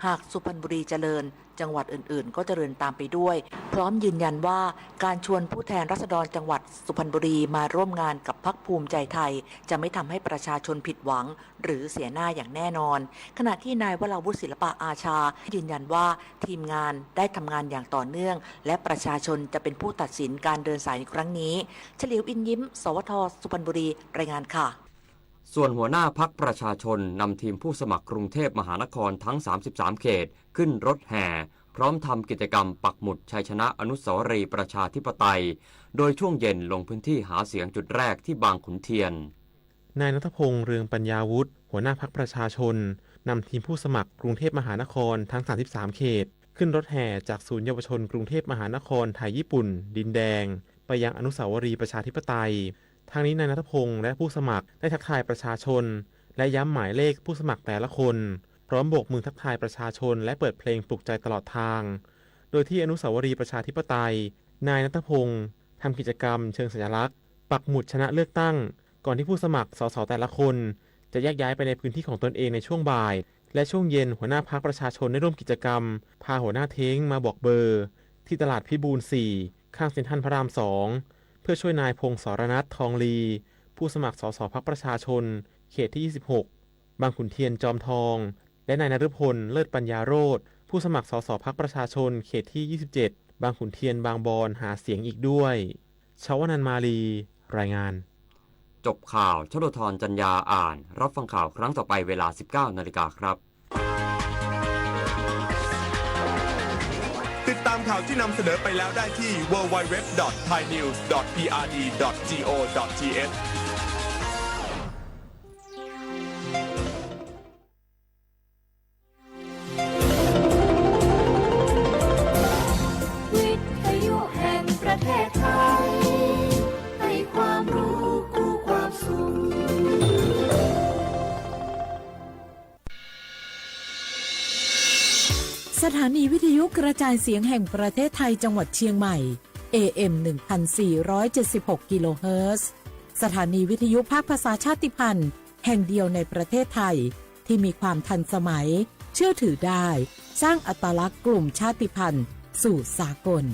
หากสุพรรณบุรีเจริญ จังหวัดอื่นๆ ก็เจริญตามไปด้วย พร้อมยืนยันว่าการชวนผู้แทนราษฎรจังหวัดสุพรรณบุรีมาร่วมงานกับพรรคภูมิใจไทย จะไม่ทำให้ประชาชนผิดหวังหรือเสียหน้าอย่างแน่นอน ขณะที่นายวราวุธ ศิลปะอาชา ยืนยันว่าทีมงานได้ทำงานอย่างต่อเนื่อง และประชาชนจะเป็นผู้ตัดสินการเดินสายในครั้งนี้ เฉลียว อินยิ้ม สวท สุพรรณบุรี รายงานค่ะ ส่วนหัวหน้าพรรคประชาชนนำทีมผู้สมัครกรุงเทพมหานครทั้ง สามสิบสาม เขต ขึ้นรถแห่ พร้อมทำกิจกรรมปักหมุดชัยชนะอนุสาวรีย์ประชาธิปไตย โดยช่วงเย็นลงพื้นที่หาเสียงจุดแรกที่บางขุนเทียน นายณัฐพงษ์ เรืองปัญญาวุฒิ หัวหน้าพรรคประชาชน นำทีมผู้สมัครกรุงเทพมหานครทั้ง สามสิบสาม เขต ขึ้นรถแห่จากศูนย์เยาวชนกรุงเทพมหานครไทยญี่ปุ่น ดินแดง ไปยังอนุสาวรีย์ประชาธิปไตย ทั้งนี้นายณัฐพงษ์และผู้สมัครได้ทักทายประชาชน และย้ำหมายเลขผู้สมัครแต่ละคน พร้อมโบกมือทักทายประชาชนและเปิดเพลงปลุกใจตลอดทาง โดยที่อนุสาวรีย์ประชาธิปไตย นายณัฐพงษ์ทำกิจกรรมเชิงสัญลักษณ์ ปักหมุดชนะเลือกตั้ง ก่อนที่ผู้สมัคร สส แต่ละคน จะแยกย้ายไปในพื้นที่ของตนเองในช่วงบ่าย และช่วงเย็นหัวหน้าพรรคประชาชนได้ร่วมกิจกรรม พาหัวหน้าเท้งมาบอกเบอร์ ที่ตลาดพิบูล สี่ ข้างเซ็นทรัลพระราม สอง เพื่อช่วยนายพงศรนัท ทองลี ผู้สมัคร สส พรรคประชาชน เขตที่ ยี่สิบหก บางขุนเทียน จอมทอง และนายนฤพล เลิศปัญญาโรจน์ ผู้สมัคร สส พรรคประชาชน เขตที่ ยี่สิบเจ็ด บางขุนเทียน บางบอน หาเสียงอีกด้วย ชวนันท์ มาลี รายงาน จบข่าว ชลธร จันยา อ่าน รับฟังข่าวครั้งต่อไปเวลา สิบเก้า นาฬิกาครับ ติดตามข่าวที่นำเสนอไปแล้วได้ที่ ดับเบิลยู ดับเบิลยู ดับเบิลยู ดอท ไทยนิวส์ ดอท พีอาร์ดี ดอท จี โอ ดอท ที เอช วิทยุแห่งประเทศไทย ให้ความรู้คู่ความสุข สถานีวิทยุกระจายเสียงแห่งประเทศไทยจังหวัดเชียงใหม่ เอ เอ็ม หนึ่งพันสี่ร้อยเจ็ดสิบหก กิโลเฮิรตซ์ สถานีวิทยุภาคภาษาชาติพันธุ์แห่งเดียวในประเทศไทย ที่มีความทันสมัย เชื่อถือได้ สร้างอัตลักษณ์กลุ่มชาติพันธุ์สู่สากล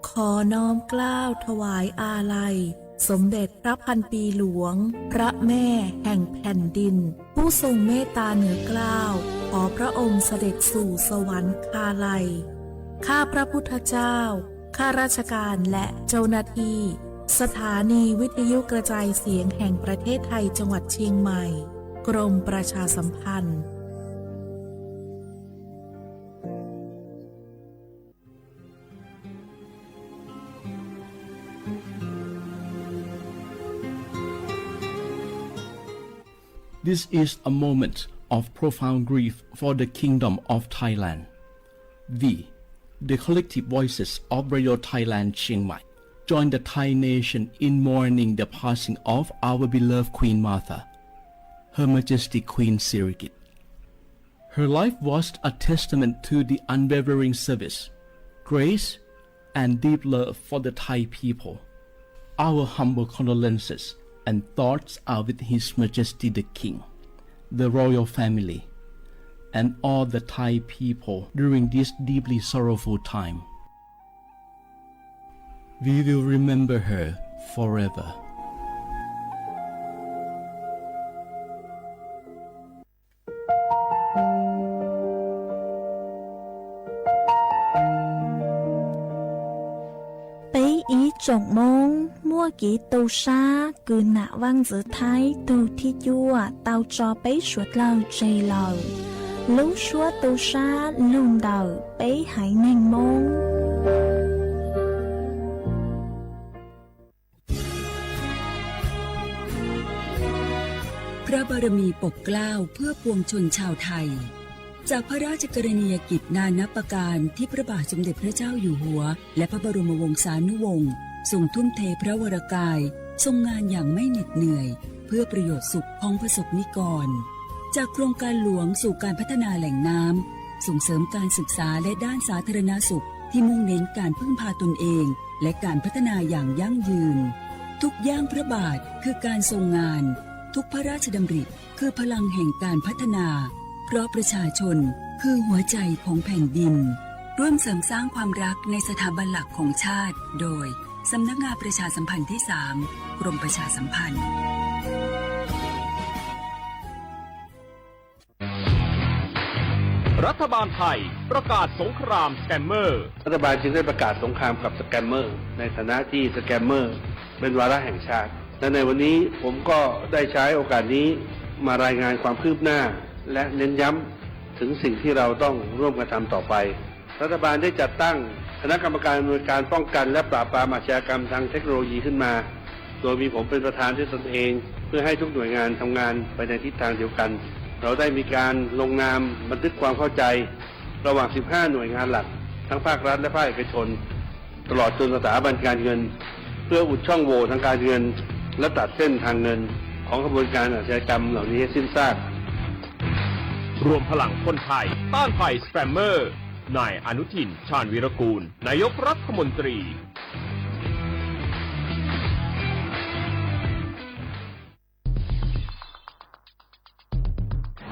ขอน้อมเกล้าถวายอาลัย สมเด็จพระพันปีหลวง พระแม่แห่งแผ่นดิน ผู้ทรงเมตตาเหนือเกล้า ขอพระองค์เสด็จสู่สวรรคาลัย ข้าพระพุทธเจ้า ข้าราชการและเจ้าหน้าที่ สถานีวิทยุกระจายเสียงแห่งประเทศไทยจังหวัดเชียงใหม่ กรมประชาสัมพันธ์ This is a moment of profound grief for the Kingdom of Thailand. We, the collective voices of Radio Thailand Chiang Mai, join the Thai nation in mourning the passing of our beloved Queen Mother, Her Majesty Queen Sirikit. Her life was a testament to the unwavering service, grace, and deep love for the Thai people. Our humble condolences and thoughts are with His Majesty the King, the royal family, and all the Thai people during this deeply sorrowful time. We will remember her forever. Peb ib tsoom Hmoob muaj kev tu sab kws nam Vaaj Ntxwv Thaib tug thib cuaj tau tso peb suav dlawg tseg lawm. Lub suab tu sab lug ntawm peb haiv neeg Moob. พระบารมีปกเกล้าเพื่อปวงชนชาวไทย จากพระราชกรณียกิจนานับประการที่พระบาทสมเด็จพระเจ้าอยู่หัว และพระบรมวงศานุวงศ์ทรงทุ่มเทพระวรกายทรงงานอย่างไม่เหน็ดเหนื่อย เพื่อประโยชน์สุขของประสบนิกร จากโครงการหลวงสู่การพัฒนาแหล่งน้ำ ส่งเสริมการศึกษาและด้านสาธารณสุข ที่มุ่งเน้นการพึ่งพาตนเอง และการพัฒนาอย่างยั่งยืน ทุกย่างพระบาทคือการทรงงาน ทุกพระราชดำริคือพลังแห่งการพัฒนา เพราะประชาชนคือหัวใจของแผ่นดิน ร่วมเสริมสร้างความรักในสถาบันหลักของชาติ โดย สำนักงานประชาสัมพันธ์ที่สาม กรมประชาสัมพันธ์ รัฐบาลไทยประกาศสงครามสแกมเมอร์ รัฐบาลจึงได้ประกาศสงครามกับสแกมเมอร์ ในฐานะที่สแกมเมอร์เป็นวาระแห่งชาติ และในวันนี้ผมก็ได้ใช้โอกาสนี้มารายงานความคืบหน้า และเน้นย้ำถึงสิ่งที่เราต้องร่วมกันทำต่อไป รัฐบาลได้จัดตั้งคณะกรรมการอำนวยการป้องกันและปราบปรามอาชญากรรมทางเทคโนโลยีขึ้นมา โดยมีผมเป็นประธานด้วยตนเอง เพื่อให้ทุกหน่วยงานทำงานไปในทิศทางเดียวกัน เราได้มีการลงนามบันทึกความเข้าใจ ระหว่าง สิบห้า หน่วยงานหลัก ทั้งภาครัฐและภาคเอกชน ตลอดจนสถาบันการเงิน เพื่ออุดช่องโหว่ทางการเงิน และตัดเส้นทางเงินของขบวนการอาชญากรรมเหล่านี้ให้สิ้นซาก รวมพลังคนไทยต้านภัยสแกมเมอร์ นายอนุทิน ชาญวีรกูล นายกรัฐมนตรี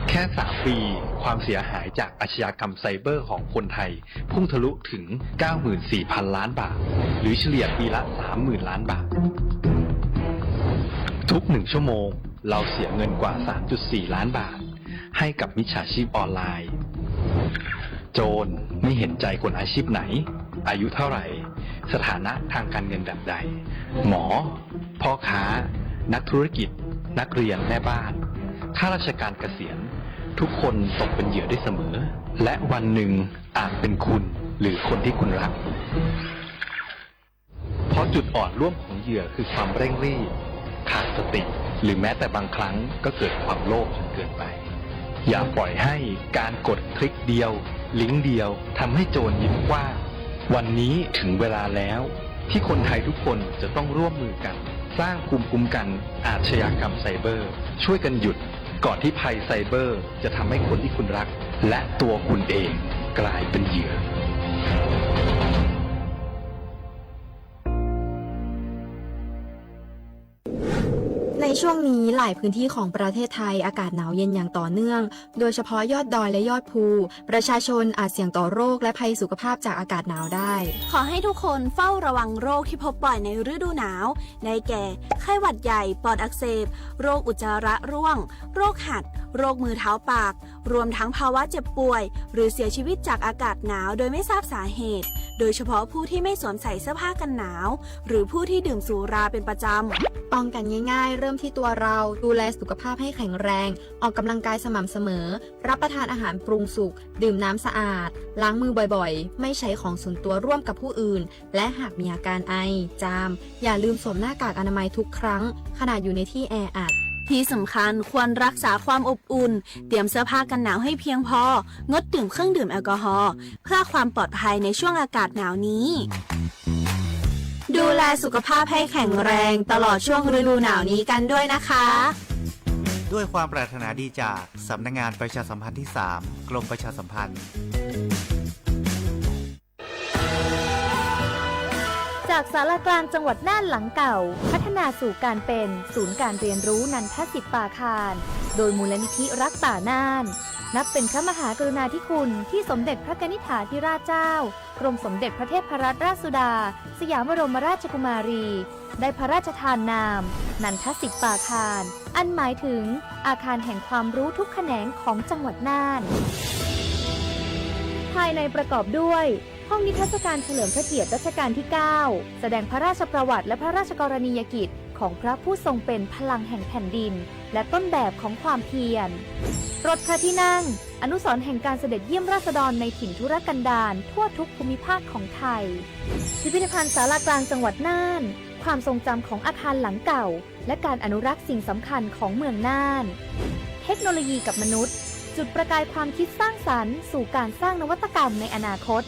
แค่ สาม ปี ความเสียหายจากอาชญากรรมไซเบอร์ของคนไทย พุ่งทะลุถึง เก้าหมื่นสี่พัน ล้านบาท หรือเฉลี่ยปีละ สามหมื่น ล้านบาท ทุกหนึ่งชั่วโมง เราเสียเงินกว่า สามจุดสี่ ล้านบาท ให้กับมิจฉาชีพออนไลน์ โจรไม่เห็นใจคนอาชีพไหน อายุเท่าไหร่ สถานะทางการเงินแบบใด หมอ พ่อค้า นักธุรกิจ นักเรียน แม่บ้าน ข้าราชการเกษียณ ทุกคนตกเป็นเหยื่อได้เสมอ และวันหนึ่งอาจเป็นคุณหรือคนที่คุณรัก เพราะจุดอ่อนร่วมของเหยื่อคือความเร่งรีบ ขาดสติ หรือแม้แต่บางครั้งก็เกิดความโลภจนเกินไป อย่าปล่อยให้การกดคลิกเดียว ลิงก์เดียวทำให้โจรยิ้มกว้าง วันนี้ถึงเวลาแล้ว ที่คนไทยทุกคนจะต้องร่วมมือกัน สร้างภูมิคุ้มกันอาชญากรรมไซเบอร์ ช่วยกันหยุด ก่อนที่ภัยไซเบอร์จะทำให้คนที่คุณรัก และตัวคุณเองกลายเป็นเหยื่อ ในช่วงนี้หลายพื้นที่ของประเทศไทยอากาศหนาวเย็นอย่างต่อเนื่อง โดยเฉพาะยอดดอยและยอดภู ประชาชนอาจเสี่ยงต่อโรคและภัยสุขภาพจากอากาศหนาวได้ ขอให้ทุกคนเฝ้าระวังโรคที่พบบ่อยในฤดูหนาว ได้แก่ ไข้หวัดใหญ่ ปอดอักเสบ โรคอุจจาระร่วง โรคหัด โรคมือเท้าปาก รวมทั้งภาวะเจ็บป่วย หรือเสียชีวิตจากอากาศหนาวโดยไม่ทราบสาเหตุ โดยเฉพาะผู้ที่ไม่สวมใส่เสื้อผ้ากันหนาว หรือผู้ที่ดื่มสุราเป็นประจำ ป้องกันง่ายๆ เริ่มที่ตัวเรา ดูแลสุขภาพให้แข็งแรง ออกกำลังกายสม่ำเสมอ รับประทานอาหารปรุงสุก ดื่มน้ำสะอาด ล้างมือบ่อยๆ ไม่ใช้ของส่วนตัวร่วมกับผู้อื่น และหากมีอาการไอ จาม อย่าลืมสวมหน้ากากอนามัยทุกครั้ง ขณะอยู่ในที่แออัด ที่สำคัญควรรักษาความอบอุ่น เตรียมเสื้อผ้ากันหนาวให้เพียงพอ งดดื่มเครื่องดื่มแอลกอฮอล์ เพื่อความปลอดภัยในช่วงอากาศหนาวนี้ ดูแลสุขภาพให้แข็งแรงตลอดช่วงฤดูหนาวนี้กันด้วยนะคะ ด้วยความปรารถนาดีจากสำนักงานประชาสัมพันธ์ที่สาม กรมประชาสัมพันธ์ จากศาลากลางจังหวัดน่านหลังเก่า พัฒนาสู่การเป็นศูนย์การเรียนรู้นันทสิทธิ์ปาคาร โดยมูลนิธิรักป่าน่าน นับเป็นพระมหากรุณาธิคุณที่สมเด็จพระกนิษฐาธิราชเจ้า กรมสมเด็จพระเทพรัตนราชสุดา สยามบรมราชกุมารี ได้พระราชทานนาม นันทสิทธิ์ปาคาร อันหมายถึงอาคารแห่งความรู้ทุกแขนงของจังหวัดน่าน ภายในประกอบด้วย ห้องนิทรรศการเฉลิมพระเกียรติรัชกาลที่เก้า แสดงพระราชประวัติและพระราชกรณียกิจของพระผู้ทรงเป็นพลังแห่งแผ่นดิน และต้นแบบของความเพียร รถพระที่นั่ง อนุสรณ์แห่งการเสด็จเยี่ยมราษฎรในถิ่นทุรกันดารทั่วทุกภูมิภาคของไทย พิพิธภัณฑ์ศาลากลางจังหวัดน่าน ความทรงจำของอาคารหลังเก่า และการอนุรักษ์สิ่งสำคัญของเมืองน่าน เทคโนโลยีกับมนุษย์ จุดประกายความคิดสร้างสรรค์สู่การสร้างนวัตกรรมในอนาคต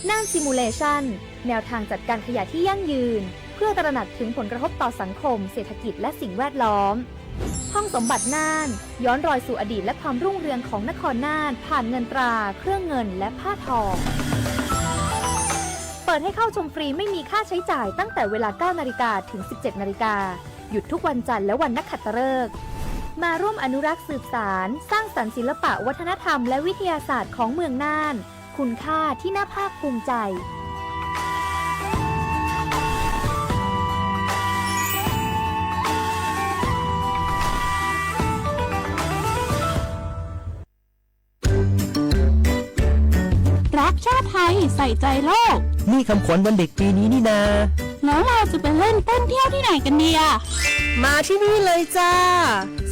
น่าน Simulation แนวทางจัดการขยะที่ยั่งยืน เพื่อตระหนักถึงผลกระทบต่อสังคม เศรษฐกิจ และสิ่งแวดล้อม ห้องสมบัติน่าน ย้อนรอยสู่อดีตและความรุ่งเรืองของนครน่าน ผ่านเงินตรา เครื่องเงิน และผ้าทอง เปิดให้เข้าชมฟรีไม่มีค่าใช้จ่ายตั้งแต่เวลา เก้านาฬิกา ถึง สิบเจ็ดนาฬิกา หยุดทุกวันจันทร์และวันนักขัตฤกษ์ มาร่วมอนุรักษ์สืบสาน สร้างสรรค์ศิลปะวัฒนธรรมและวิทยาศาสตร์ของเมืองน่าน คุณค่าที่น่าภาคภูมิใจ รักชาติไทย ใส่ใจโลก นี่คำขวัญวันเด็กปีนี้นี่นา แล้วเราจะไปเล่นเต้นเที่ยวที่ไหนกันดีอะ มาที่นี่เลยจ้า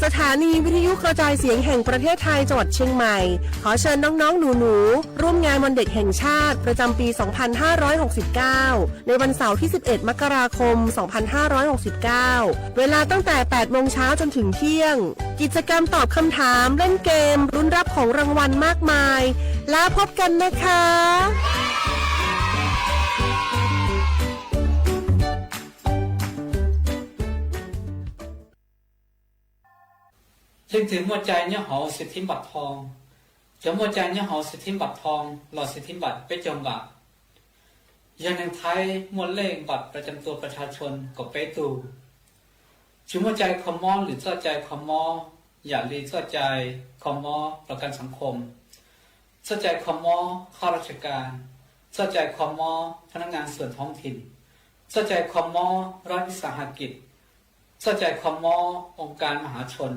สถานีวิทยุกระจายเสียงแห่งประเทศไทย จังหวัดเชียงใหม่ ขอเชิญน้องๆ หนูๆ ร่วมงานวันเด็กแห่งชาติ ประจำปี สองพันห้าร้อยหกสิบเก้า ในวันเสาร์ที่ สิบเอ็ด มกราคม สองพันห้าร้อยหกสิบเก้า เวลาตั้งแต่ แปดโมงเช้าจนถึงเที่ยง กิจกรรมตอบคำถาม เล่นเกม ลุ้นรับของรางวัลมากมาย แล้วพบกันนะคะ Leej twg muaj cai nyob hauv xwm thib npam thoo? Cov muaj cai nyob hauv xwm thib npam thoo los xwm thib npam peb caug npam yog neeg Thaib muaj lej npamประจำตัวประชาชน kaum peb tug. Tsis muaj cai kho mob lwm txoj cai kho mob yam li txoj cai kho mob ประกันสังคม, txoj cai kho mob ข้าราชการ, txoj cai kho mob พนักงานส่วนท้องถิ่น, txoj cai kho mob รัฐวิสาหกิจ, txoj cai kho mob องค์การมหาชน,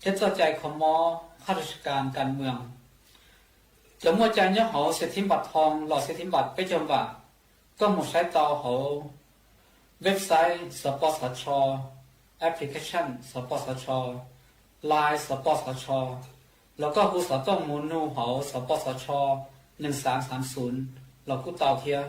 thiab txoj cai kho mob ข้าราชการการเมือง. Cov muaj cai nyob hauv xwm thib npam thoo los xwm thib npam peb caug npam, koj mus saib tau hauv website สปสช, application สปสช, Line สปสช, los koj hu xov tooj mus nug hauv สปสช หนึ่งสามสามศูนย์ los kuj tau thiab.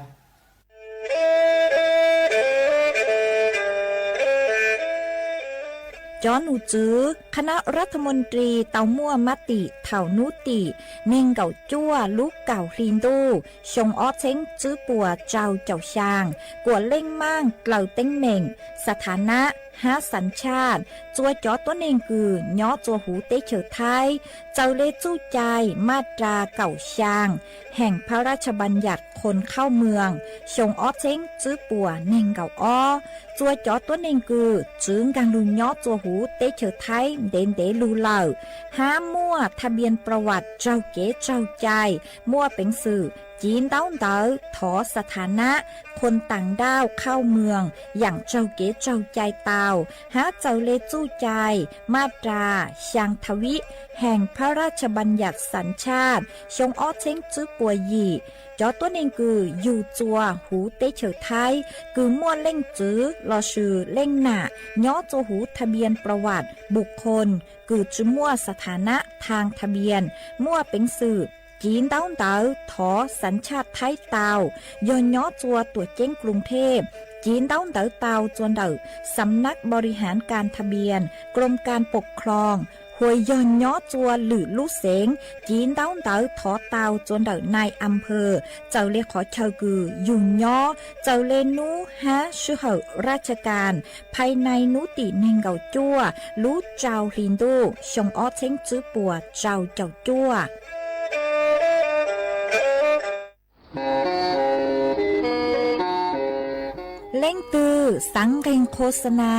Cov nom tswv คณะรัฐมนตรี tau muaj mab tim thaum hnub tim neeg nkaum cuaj lub kaum hli ntuj xyoo ob txheeb tswb puas rau caum xyaa, kuam leej maaj dlaws teeb meem, สถานะ hab สัญชาติ txua cov tuab neeg kws nyob txua huv teb chaws Thaib, txawm le txuj cai maj ras kaum xyaa แห่งพระราชบัญญัติคนเข้าเมือง xyoo ob txheeb tswb puas neeg nkaum ob. Txua cov tuab neeg kws tsi nkaag lug nyob txua huv teb chaws Thaib ntev ntev lug lawm, hab muaj ทะเบียน ประวัติ raug kev raug cai, muaj peev xwm civ ntaub ntawv thov สถานะ คนต่างด้าวเข้าเมือง yaam raug kev raug cai tau, hab txawm le txuj cai maj ras xyaa ทวีต แห่งพระราชบัญญัติสัญชาติ xyoo ob txheeb tswb puas yim. Cov tuab neeg kws yug txua huv teb chaws Thaib kws muaj leej txwv lossis leej nam nyob txua huv ทะเบียน ประวัติ บุคคล kws tsi muaj สถานะ ทางทะเบียน muaj peev xwm civ ntaub ntawv thov สัญชาติ Thaib tau, yog nyob txua tuam ceeb กรุงเทพ, civ ntaub ntawv tau txua ntawm สำนักบริหารการทะเบียน กรมการปกครอง, hos yog nyob txua lwm lub xeev, civ ntaub ntawv thov tau txua ntawm นายอำเภอ txawm le qhov chaw kws yug nyob, txawm le nub hab sij hawm ราชการ ภายใน hnub tim neeg nkaum cuaj lub rau hli ntuj xyoo ob txheeb tswb puas rau caum cuaj. Leej twg xaav nqeeg โฆษณา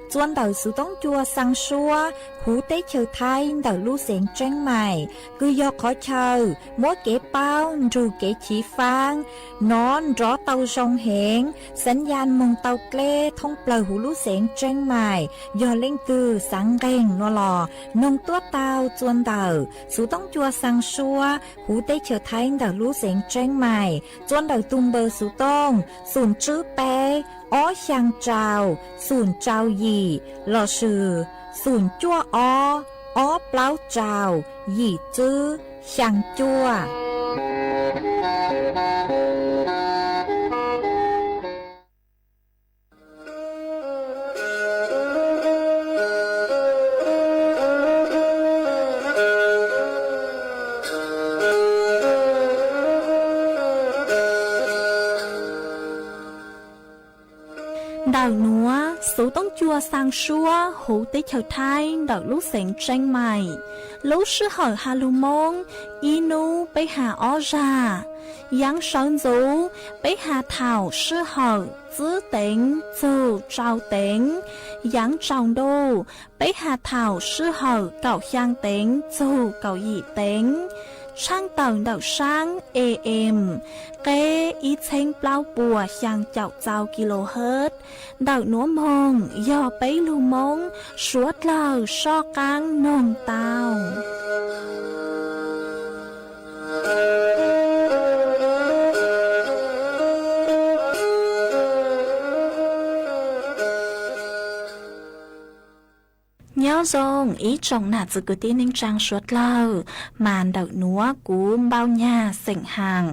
txua ntawm xuv toob cua xaa suab huv teb chaws Thaib ntawm lub xeev Tseeb Mais, kws yog qhov chaw muab kev paub nrug kev chiv faab, nov nrov tau zoo heev, xaav yaj moog tau dleb thoob plawg huv lub xeev Tseeb Mais. Yog leej twg xaav nqeeg nua los noog tuaj tau txua ntawm xuv toob cua xaa suab huv teb chaws Thaib ntawm lub xeev Tseeb Mais, txua ntawm tug npawb xuv tooj xoom tswb peb ob xyaa rau xoom rau yim lossis xoom cuaj ob ob plaub rau yim tswb xyaa cuaj. Ntawm nuav, xuv toob cua xaa suab huv teb chaws Thaib ntawm lub xeev Tseeb Mais. Lub sij hawm has lug Moob, ib nub peb has ob zag. Yaav sawv ntxuv, peb has thaum sij hawm tsib teev txug rau teev. Yaav tsaus ntuj, peb has thaum sij hawm kaum xyaa teev txug kaum yim teev. Tshaaj tawm ntawm saab A M, qeb ib txheeb plaub puas xyaa caum rau kilohertz. Ntawm nuav moog yog peb lug Moob suav dlawg soj qaab noog tau. Nyob zoo ib tsoom nam txiv kwv tij neej tsaa suav dlawg, mas ntawm nuav kuv Npauj Nyag xeem Haas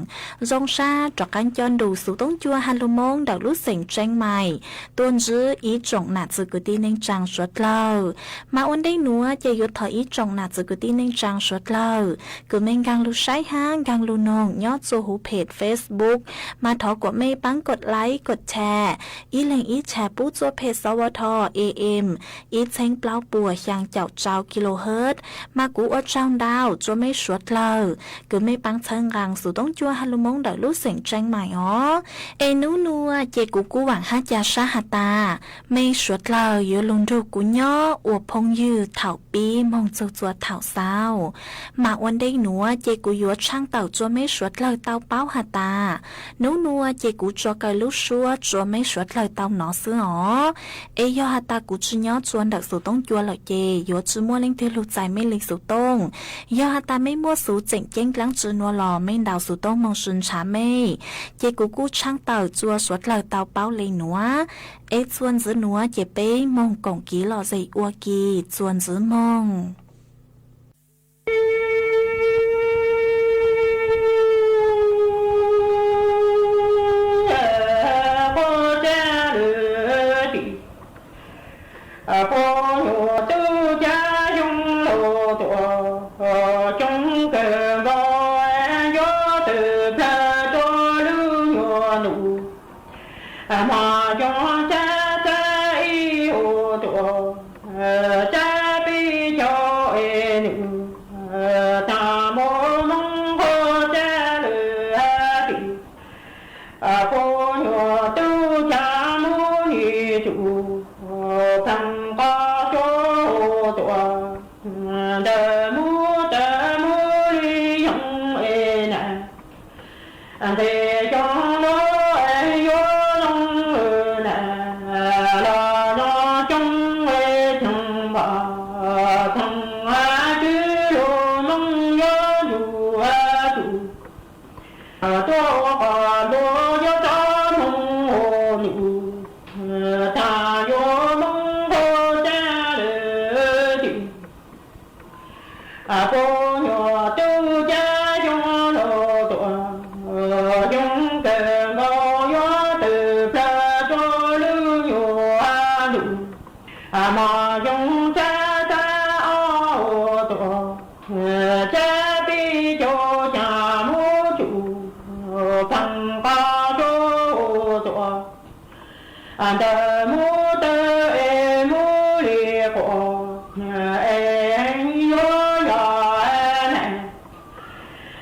zoo sab rov qaab coj nrug xuv toob cua has lug Moob ntawm lub xeev Tseeb Mais tuaj ntsib ib tsoom nam txiv kwv tij neej tsaa suav dlawg. Mas ua ntej nuav ces yuav thov ib tsoom nam txiv kwv tij neej tsaa suav dlawg kws mej nkaag lug saib hab nkaag lug noog nyob txua huv phem Facebook, mas thov kuas mej paab kov like kov share, ib leeg ib share pub txua phem xov vov tho A M ib txheeb plaub puas xyaa caum rau kilohertz. Mas kuv ua tsaug ntau txua mej suav dlawg kws mej paab txhawb nqaa xuv toob cua has lug Moob ntawm lub xeev Tseeb Mais os. Es nub nuav ces kuv kuj vaam hab ca sab has tas mej suav dlawg yuav lug nrug kuv nyob ua phooj ywg thaum pib moog txug txua thaum xaus. Mas ua ntej nuav ces kuv yuav tshaaj tawm txua mej suav dlawg tau paub has tas, nub nuav ces kuv tso kaw lub suab txua mej suav dlawg tau nov xwb os. Es yog has tas kuv tsi nyob txua ntawm xuv toob cua lawm ces yuav tsi muaj leej twg lug txais mej li xuv tooj. Yog has tas mej muaj xuv tseem ceeb dlaab tsi nuav los mej ntaus xuv tooj moog sw ntshav mej, ces kuv kuj tshaaj tawm txua suav dlawg tau paub le nuav. Es txua ntxiv nuav ces peb moog koom kiv lom zem ua ke txua ntxiv moog. Puab nyuam tub cav xyoo los tuaj, coob kawg nkaus yuav tawm plawg rua lub nyuag ntuj. Hmo xyoo xab xab ib hua tuaj, cab peb caug es nws, tag mus Moob Qhua Tsav lawm hab tim. Puab nyuam tub cav Moob Lis Tsum, pheej qos suab tuaj, ntawm Moob tawm Moob Lis Yoog es na, nqes xyoo no yuav zoo na, los zoo coob es tseem npam, tseem hab tw lug Moob yuav ntsug hab tug. Tuaj ua qos hlua yuav rov moog ua num, tag yuav Moob Qhua Tsav lawm tim. Puab nyuam tub cav xyoo los tuaj, coob kawg nkaus yuav tawm plawg rua lub nyuag ntuj. Hmo xyoo xab xab ob hua tuaj, cab peb caug xyaa Moob Tsum, pheej qos suab tuaj, ntawm Moob tawm es Moob Lis Quas, es yuav yog na,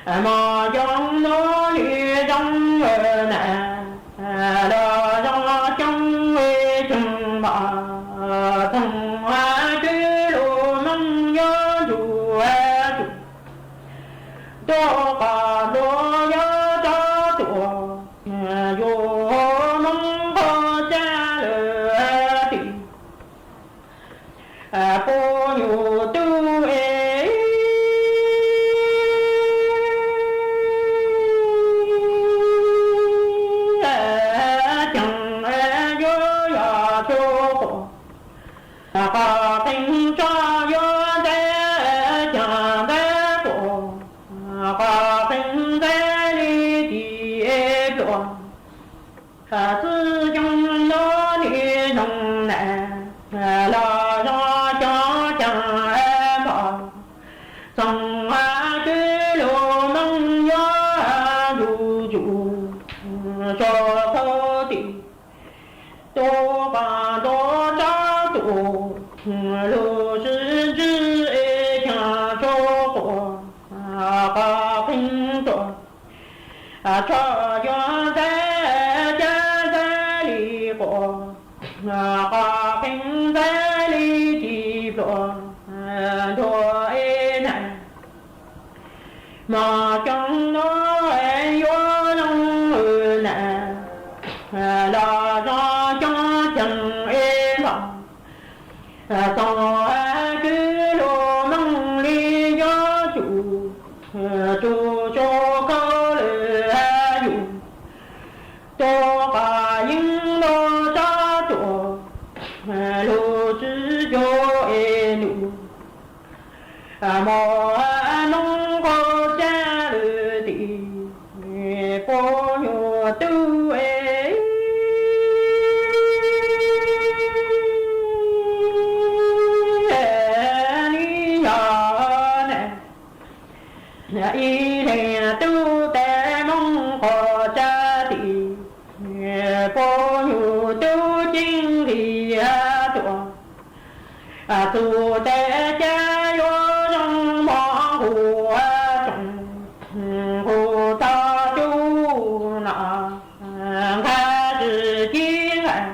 hmo xyoo no nws zoo na, los zoo coob es tseem npam, tseem hab tw lug Moob yuav ntsug hab tug. Tuaj ua qos hlua yuav rov tuaj, yuav Moob Qhua Tsav lawm hab tim. Puab nyuam tub es, tseem yuav yog tsua quas, qos qeej tso yuav ntxaib, tseem ntxaib quas, qos qeej ntxaib li tim pluas. Txij xyoo no nws zoo na, los zoo coob tseem npam, tseem hab tw lug Moob yuav ntsug ntsug tsua txhua tim. Tuaj qas ntuj sab tuaj, lug sib ntsib es caag tsuag quas, qas qeeg tuaj, tshua yuav ntxhais, ca ntxhais li quas, qas qeeg ntxhais li ris pluag, ntuag es na. Mog coob no yuav zoo na, los zoo coob ceev es npog, txog kwv lug moog li yuav tsum, tsum tsua khaub lwm yug, tuaj qas yeeb ntuj sab tuaj, lug sib cuag es num. Mog Moob Qhua Tsav lwm tim, puab nyuam tub es li yog na, ib leeg tub tes Moob Qhua Tsav tim, puab nyuam tub ceeb nqis tuaj, txug tes caj yuav zoo mog nqus tsoom, nqus tau cub no, nqag tsi ci nqag,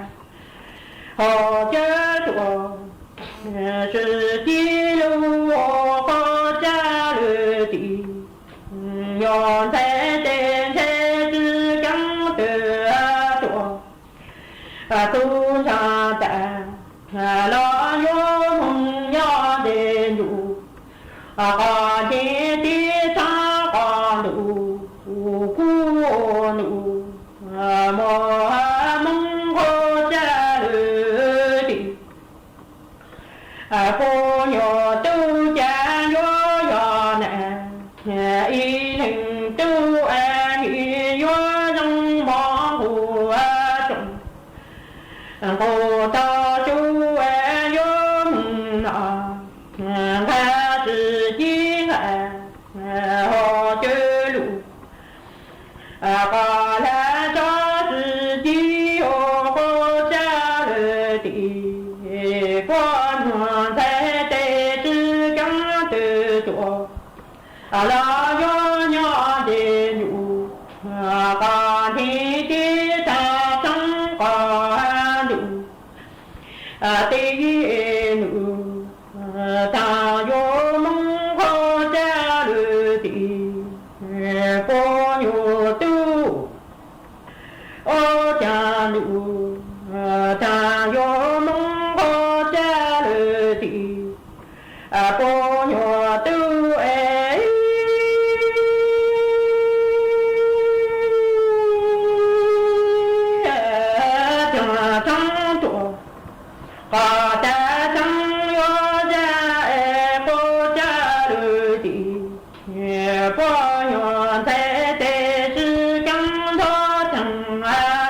ho cawv tuaj, tsi ci lug qhua tsav lwm tim, yog ntxhais tes ntxhais tsi keeb twg tuaj, tub ntxhais tas los yuav moog nyob ntawm ntuj, qos nce tib txhab qos ntuj, kub ntuj, mog Moob Qhua Tsav lwm tim. Puab nyuam tub cas yuav yog na, ib leeg tub es yuav zoo mog nqus tsoom, nqus tau cub es yuav moog no, nqag tsi ci nqag, ho cawv lug, qos lag tso tsi ci, ho qhua tsav lwm tim, puab nyuam ntxhais tes tsi keeb twg tuaj, los yuav nyob ntawm ntuj, qos nce tib txhab txhab qos ntuj, tib ntuj, taag yuav Moob Qhua Tsav lwm tim, puab nyuam tub, ob caag ntuj, taag yuav Moob Qhua Tsav lwm tim, puab nyuam tub es txhab txhab tuaj, qos tag txhab yuav zag es qhua tsav lwm tim, puab nyuam ntxhais tes tsi keeb nrov tseeg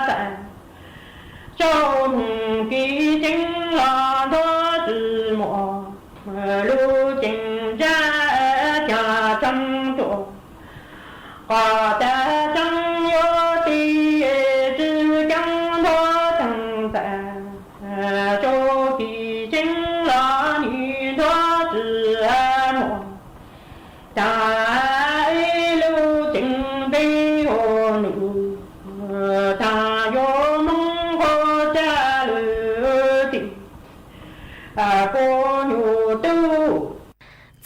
tas, tsaug moog kis tseeb los nrov tsi muaj, lug ceem zag caag tshee tuaj, qos tag tshee yuav tig tsi keeb nrov tseeg tas, tsaug kis tseeb los nim nrov tsi muaj, taag ib lub ceev npe hu num, taag yuav Moob Qhua Tsav lwm tim, puab nyuam tub.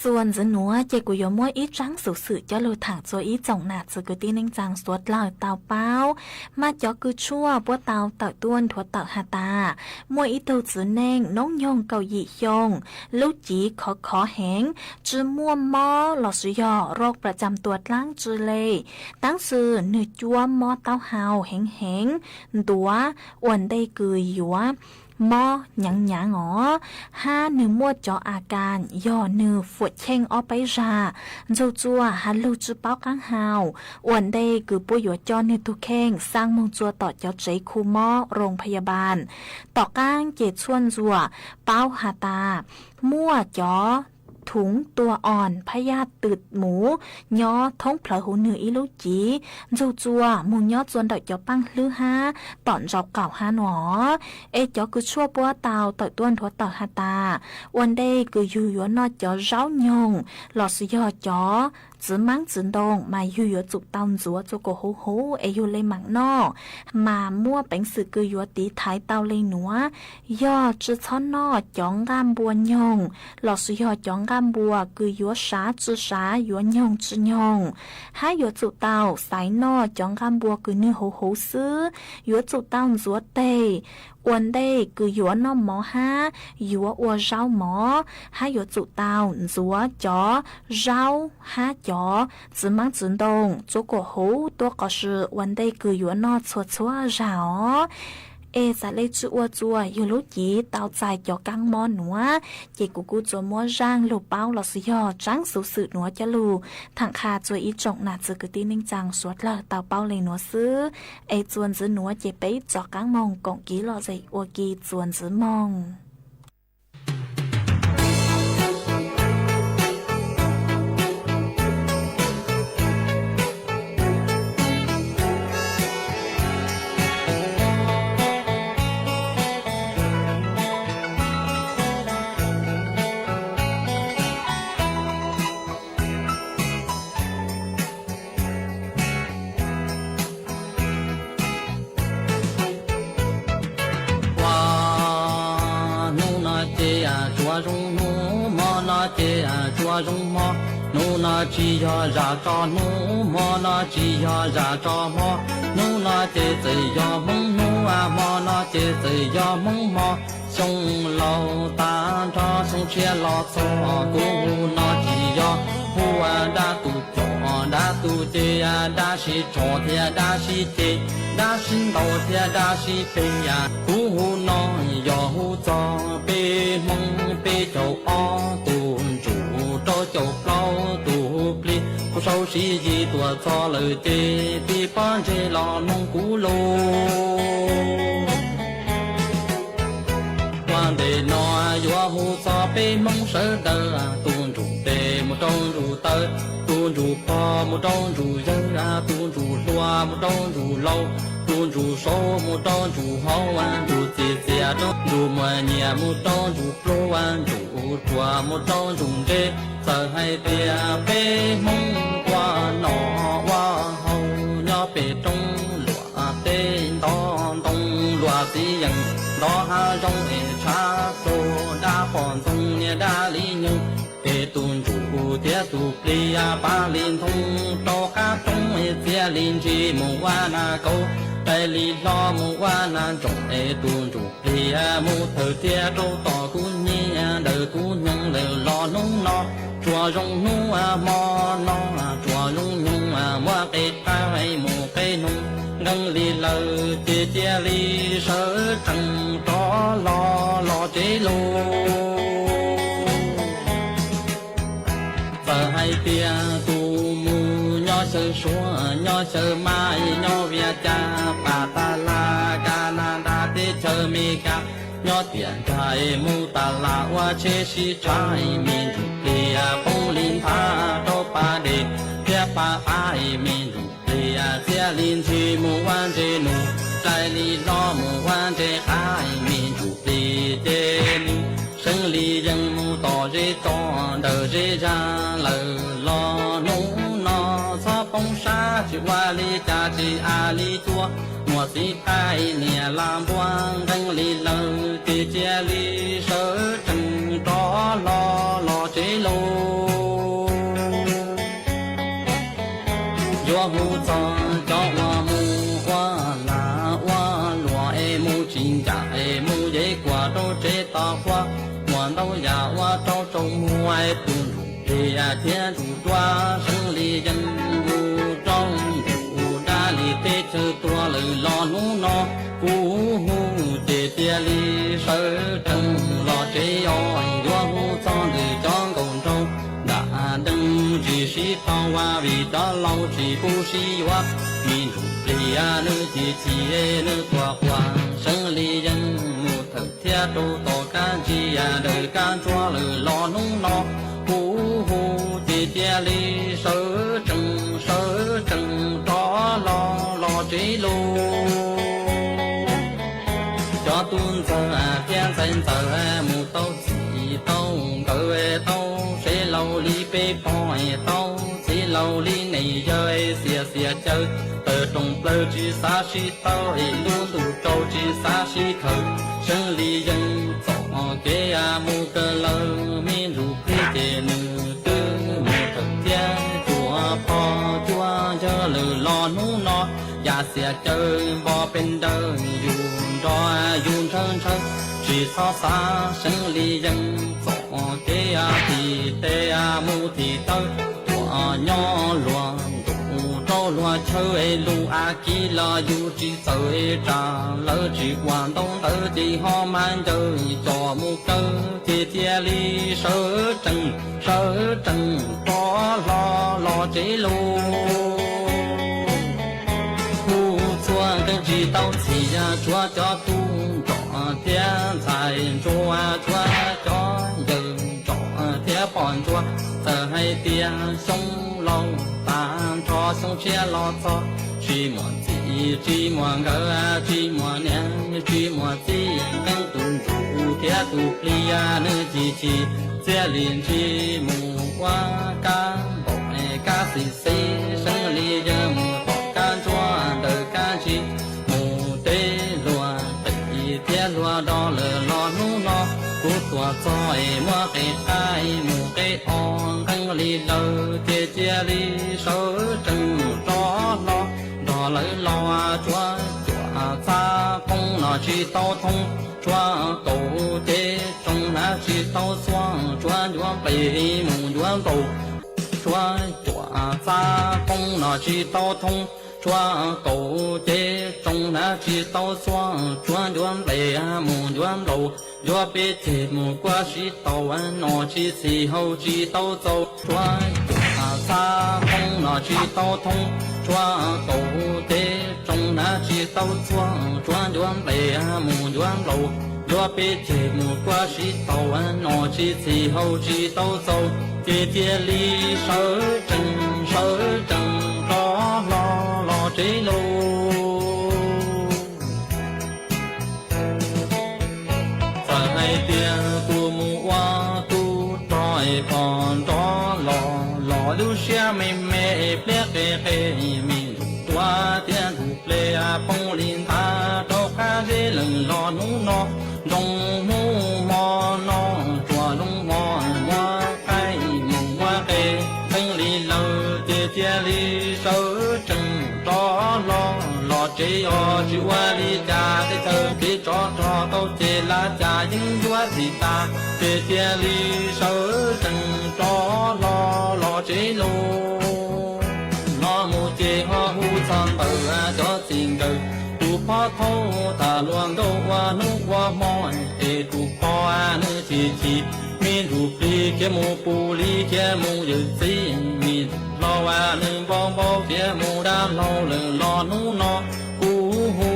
Txuas ntxiv nuav ces kuv yuav muab ib tsaab xuv xwm coj lug thaam txug ib tsoom nam txiv kwv tij neej tsaa suav dlawg tau paub, maj cov kws tshuaj puab tau tawm tuaj nthuav tawm has tas, muaj ib tug txiv neej noob nyoog kaum yim xyoo, lub civ khov khov heev, tsi muaj mob lossis yog roj pram cam tuam dlaab tsi le, tab sis nwg cuab mob taub hau heev heev, ntuav ua ntej kws yuav mob nyaav nyaav os, hab nwg muaj cov a kas yog nwg fuam cheej ob peb zag, ntsug txuas has lug tsi paub qaab hau, ua ntej kws puab yuav coj nwg tug kheej xaa moog txua tom cov tsev khu mob roos phaya bas. Tom qaab ces txhua ntsuam paub has tas muaj cov thuv tuag os, phab yaj twm mus nyob thoob plawv huv nws ib lub civ, ntxug txuas mus nyob txua ntawm cov paaj hlwb hab tom ntsaum qaum hab no. Es cov kws tshuaj puab tau tawm tuaj nrhuav tawm has tas, ua ntej kws yug yuav noj cov zaub nyoog lossis yog cov txiv maab txiv ntoo mas yug yuav tsum tau ntxuav txua kuas huv huv es yug le maam noj, mas muaj peev xwm kws yuav tiv thaiv tau le nuav. Yog tsi txhob noj cov nqaj npua nyoog lossis yog cov nqaj npua kws yuav sav tsi sav, yuav nyoog tsi nyoog, hab yuav tsum tau xaiv noj cov nqaj npua kws nwg huv huv xwb. Yuav tsum tau ntxuav teg, ua ntej kws yuav noj mov hab yuav ua zaub mov, hab yuav tsum tau ntxuav cov zaub hab cov txiv maab txiv ntoo txua kuas huv tuab qos sw ua ntej kws yuav noj txhua txhua zag os. Es txawm le tsi ua txuas yug lub civ tau txais cov kaab mob nuav, ces kuv kuj tsuas muab zaaj lug paub lossis yog tsaab xuv xwm nuav coj lug thaam qha txua ib tsoom nam txiv kwv tij neej tsaa suav dlawg tau paub le nuav xwb. Es txuas ntxiv nuav ces peb tso qaab moog koom kiv lom zem ua ke txuas ntxiv moog. Ua, hnub no ces tsuas zoo hnub, hmo no ces tsuas zoo hmo. Hnub no tsis yog zam tso hnub, hmo no tsis yog zam tso hmo. Hnub no ces txawm yog Hmoob hnub, hmo no ces txawm yog Hmoob hmo. Xyoo laus tag nrho xyoo tshiab los txog, kuv hu no tsis yog hu dab tus coj dab tus ces, dab sib tso thiab dab sib ceg, dab sib ntaus thiab dab sib peg. Kuv hu no yog hu txog peb Hmoob peb caug ob tus ntsuj rau caum plaub tus plig, kuv sau sib yig tuaj txog lawm ces tij pob ntseg los mloog kuv lus. Ua ntej no yuav hu txog peb Hmoob sawv daws, tus ntsuj plig mus rau ntsuj taw, tus ntsuj pog mus rau ntsuj yawg, tus ntsuj hluas mus rau ntsuj laus, tus ntsuj saud mus rau ntsuj hauv, ntsuj txiv txias rau ntsuj muaj nyiam, mus rau ntsuj pluag, ntsuj ruam mus rau ntsuj ntse. Txawm hais tias peb Hmoob ua noj ua haus nyob pem roob Luam teb, ntov ntoo Luam txiv yeem, ntov hav zoov es tshav plhu, dab poj ntxoog niag dab li nyoog. Es tus ntsuj thiab tus plig pab li ntoo rau qab roob, txia li ntshis mus ua nas kauv, rais li hlo mus ua nas ntsoom. Es tus ntsuj plig mus thawm thiab rau tom kuv nyiaj, ntawm kuv nyoog lawm los hnub no tsuas zoo hnub, hmo no tsuas zoo nyoog, muab qe qaib mus qe noog. Nqee li lawm ces cia li sawv tsees rov los los tsev lauj. Txawm hais tias tus mus nyob xyaw Suav, nyob xyaw Mab, nyob Vias Cas, Pas Tas Las, Kas Nas Das, teb chaws Amelikas, nyob tiam nrag mus tas las ua tsheb sib tshav, me ntsuj plig poob li nthav rau pas dej thiab pas av, me ntsuj plig txia li ntshis mus ua ntses nus, rais li hlo mus ua ntses qav, me ntsuj plig ces nws seev li yeej mus tom zeb tso. Ntawm zeb zag lawm los hnub no txhob poob sab, tsis ua li cas tsis av li cua, muaj txiv qaib niam laj npua. Nqee li lawm ces cia li sawv tsees rov los los tsev lauj. Yuav hu txog cov uas mus ua lag ua luam es mus tsis ncaj es mus yev kuam rau tsev toj quab, muaj ntau yam ua rau tsaus muag. Tus ntsuj plig thiab ntsuj duab seev li yeej mus rau ntsuj dab li teb chaws tuag lawm los hnub no kuv hu ces cia li sawv tsees los tsev os. Yuav hu txog ntawm cov nkauj nraug nram deej tsis sib tau, vim cov laus tsis pub sib yuav. Me ntsuj plig nws chim chim nws quaj quaj, seev li yeej mus thawm thiab rau tom kab ntsis ntawm kab ntsuab lawm los hnub no kuv Cia li sawv tsees sawv tsees rov hlo los tsev lauj. Cov tub ntxawg thiab ntxhais ntxawm mus tau txij tau nkawm tau sev laus li peb pog tau txiv laus li niam yawg xiam xiam caw tawm rooj plaws tsis xav sib tau es lub ntuj rau tsis xav sib khaws. Seev Lis Yees txoj kev mus kawg lawm me ntsuj plig ces nws twb mus kawm thiab cuaj pog cuaj yawg lawm los hnub no yam xiam caw npo pes ntawd yus nrog yus ntshaw ntshaw tsis txhob xav. Seev Lis Yees txoj kev thim tes mus thim taw tuaj nyob luag ntuj rau luag chaw es lus av kiv los yus tsis txawj es tsam lawv tsis ua ntau ntawd ces ho mas ncaws coj mus kaw ces cia li sawv tsees sawv tsees rov hlo los tsev lauj. Hu txhua nqee tsis tau txhim tshuav cov tub nrog thiab ntxhais ntsuag tshuav cov yawg nrog thiab pog ntsuag txawm hais tias xyoo laus tas nrho xyoo tshiab los txog tsis muaj txij tsis muaj nkawm tsis muaj niam tsis muaj txiv nqeeb tus ntsuj thiab tus plig nws chim chim txiaj li ntsig mus ua kab npaum kab xis xis. Seev Lis Yees mus tom kab ntsuab ntawm kab ntsig mus teb luag qis thiab luag do lawm los hnub no kuv tuaj txog es muab qe qaib mus qe os nqeeb li lawm ces cia li sawv tsees rov hlo nrog lawv los tshuav cuam txhab poob no tsis tau thoob tshuav kaum cev tsoos hnav tsis tau xuaj tshuav ncuav nples mus ncuav nplaum tshuav cuam txhab poob no tsis tau thoob tshuav kaum cev tsoos hnav tsis tau xuaj tshuav ncuav nples mus ncuav nplaum ncuav peb ceg mus kuaj sib tau no tsis txhim hau tsis tau txaus tshuav cuam txhab poob no tsis tau thoob tshuav kaum cev tsoos hnav tsis tau xuaj tshuav ncuav nples mus ncuav nplaum ncuav peb ceg mus kuaj sib tau no tsis txhim hau tsis tau txaus ces cia li sawv tsees sawv tsees rov hlo los tsev lauj. Txawm hais tias kuv mus ua tub rog es pog nrov los los lub siab me me es pliab qe qe me ntsuj tuav thiab ntsuj plig poob li nthav rau qab zeb lawm los hnub no nroo hnub hmo no tsuas zoo hmo muab qaib mus muab qe nqeeb li lawm ces cia li sawv tsees rov hlo los tsev os. Tsis ua li cas tej chaw kev tsov rog tau ces lab cas yeeb ncuab txim tas ces cia li sawv tsees rov hlo los tsev lauj. Los mus ces ho hu txog ntawm cov txiv nkawm tus pov thoob tham luag nkauj ua hnub ua hmo es tus pog nws chim chim me ntsuj plig khiav mus pus li khiav mus yawm txiv me ntsuj hlau nws npau npau khiav mus dab hlau lawm los hnub no kuv hu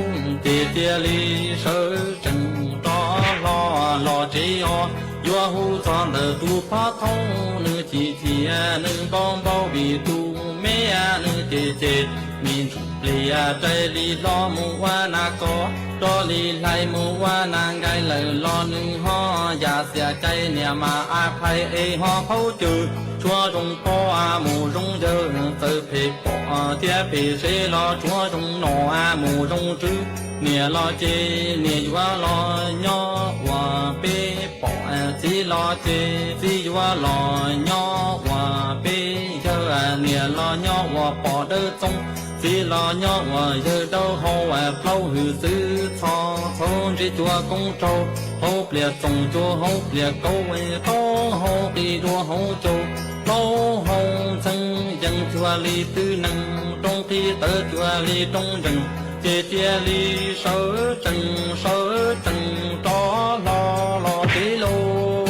ces cia li sawv tsees rov hlo los tsev os. Yuav hu txog ntawm tus pov thoob nws chim chim nws npau npau vim tus me nws cem cem me ntsuj plig rais li hlo mus ua nas kos rov li hlais mus ua nas nkaij lawm los nws ho yam xiam cai niam mas a phais es ho qhaub cawm tshuav zoo pog mus zoo yawg txawm phem pom thiab phem sev los tshuav zoo nom mus zoo tswv niam los ces niam yuav los nyob ua peb pom txiv los ces txiv yuav los nyob ua peb yawg niam los nyob ua pog dawb txoov txiv los nyob ua yawg dawb hau plaub hwm xwb txho txhua ntsis cua koob rau hauv plias txoos cua hauv plias kauv qaub hau qis dua hauv caus plaub hau ntxeev yees cua li twb nees roob qhib tawv cua li roob ntsees ces cia li sawv tsees sawv tsees rov hlo los tsev lauj.